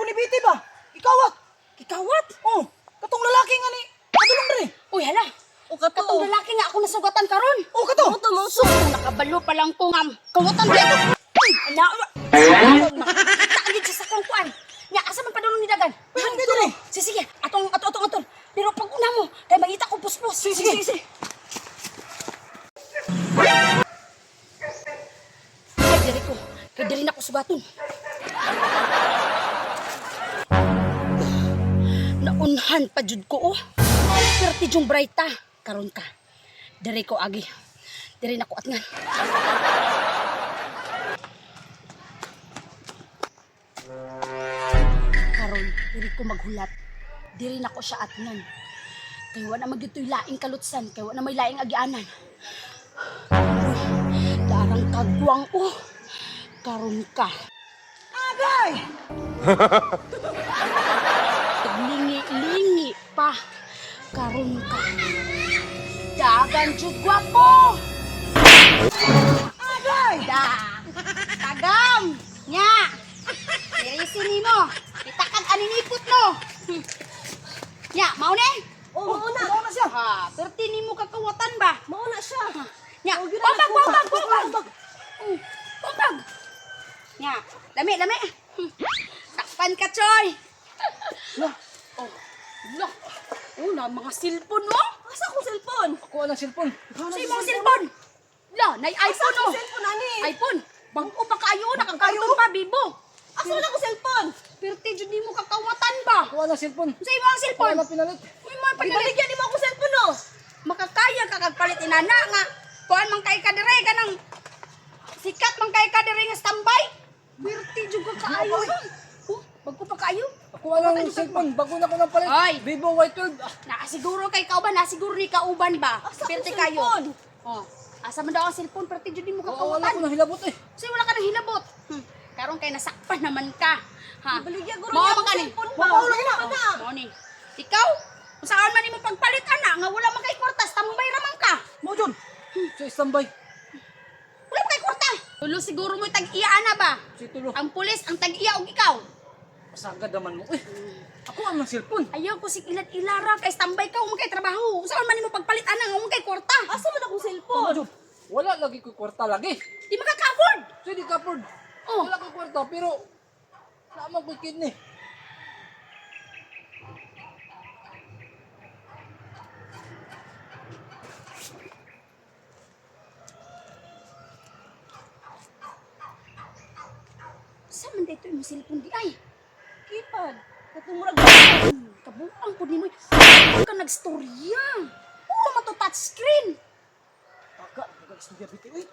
ni Biti ba? Ikawat. Gikawat? Oh, katong lalaki nga ni. Padulong diri. Uy, hala. O kato. Katong lalaki nga ako nasugatan karon. Oh, kato. Mo to, mo to. So, nakabalo pa lang ko nga. Kawatan ba ito? Uy, ala. Nakita agad siya sa kong kuan. Nya, asa man padulong ni Dagan? Padulong dito ni. Sige, sige. Atong, atong, atong, atong. Pero pag una mo, kay mangita ko puspos. Sige, sige, sige. Ay, diri ko. Kay diri na ko sugaton. Naunhan pa jud ko, oh. Perti jung brighta. Karon ka. Diri ko agi. Diri na ko atngan. Karon, diri ko maghulat. Diri na ko siya atngan. Kay wa na magyutoy laing kalutsan, kay wa na may laing agianan. Uy, darang kagwang oh. Karon ka. Agay! Lingi-lingi pa. Karon ka. Dagan jud gwapo. Agay! Da. Tagam. Nya. Dirisi nimo. Itakad aninipot no. Nya, mao ni? O, mao na. Mao na siya. Ha, perti nimo kakawatan ba? Mao na siya. Nya, Oh, yun na, kumpag, kumpag, kumpag, kumpag. Kumpag. Nya, lami, lami. Takpan ka, Choy. Lah, Oh, lah. Oh, na mga cellphone mo. Asa akong cellphone? ako ang cellphone. Sa imong cellphone. La, nay Asa iPhone akong oh. cellphone ani? iPhone. Bag-o pa kaayo, nakakarton pa bibo. Asa na akong cellphone? Perti jud nimo kakawatan ba? Ako ang cellphone. Sa imong cellphone. Wala pinalit. Uy, mga pinalit. Ibaligyan nimo akong cellphone no. Makakaya ka kag palit inana nga. Kuan man kay ka dire kanang sikat man kay ka dire nga standby. Perti jud ka kaayo. Oh, bag-o pa kaayo. Ako ang cellphone. Bago na ko nang palit. Ay. Vivo Y12. Ah, Nakasiguro kay kauban, nasiguro ni kauban ba? Asa akong Perti kayo. cellphone? Oh, asa man daw ang cellphone, perti jud nimo wala kakawatan. ko nang hilabot eh. So wala ka nang hilabot. Karon kay nasakpan naman ka. Ha. Ibaligyan guro Mao niya man akong kani. cellphone ba? Mao lagi na. Mao na. Mao ni. Ikaw, unsaon man nimo pagpalit ana nga wala man kay kwarta, standby ra man ka. Mo jud. Sa standby. Wala man kay kwarta. Tulo siguro mo tag-iya ana ba? Si tulo. Ang pulis ang tag-iya og ikaw. Pasagad naman mo. Eh. Ako ang cellphone. Ayaw ko sig ilad-ilara kay standby ka mo kay trabaho. Unsaon man nimo pagpalit ana nga wala kay kwarta? Asa man akong Tama cellphone? jud. Wala lagi ko kwarta lagi. Di makaka-afford. So di ka afford. Oh. Wala ko kwarta pero naman ko kidney. Sa man dito imong cellphone di ay? Kipad. Katong murag Kabuang pud nimo. Huwag ka nagstorya. Oo, man to touchscreen. Taga, taga istorya biti. Uy.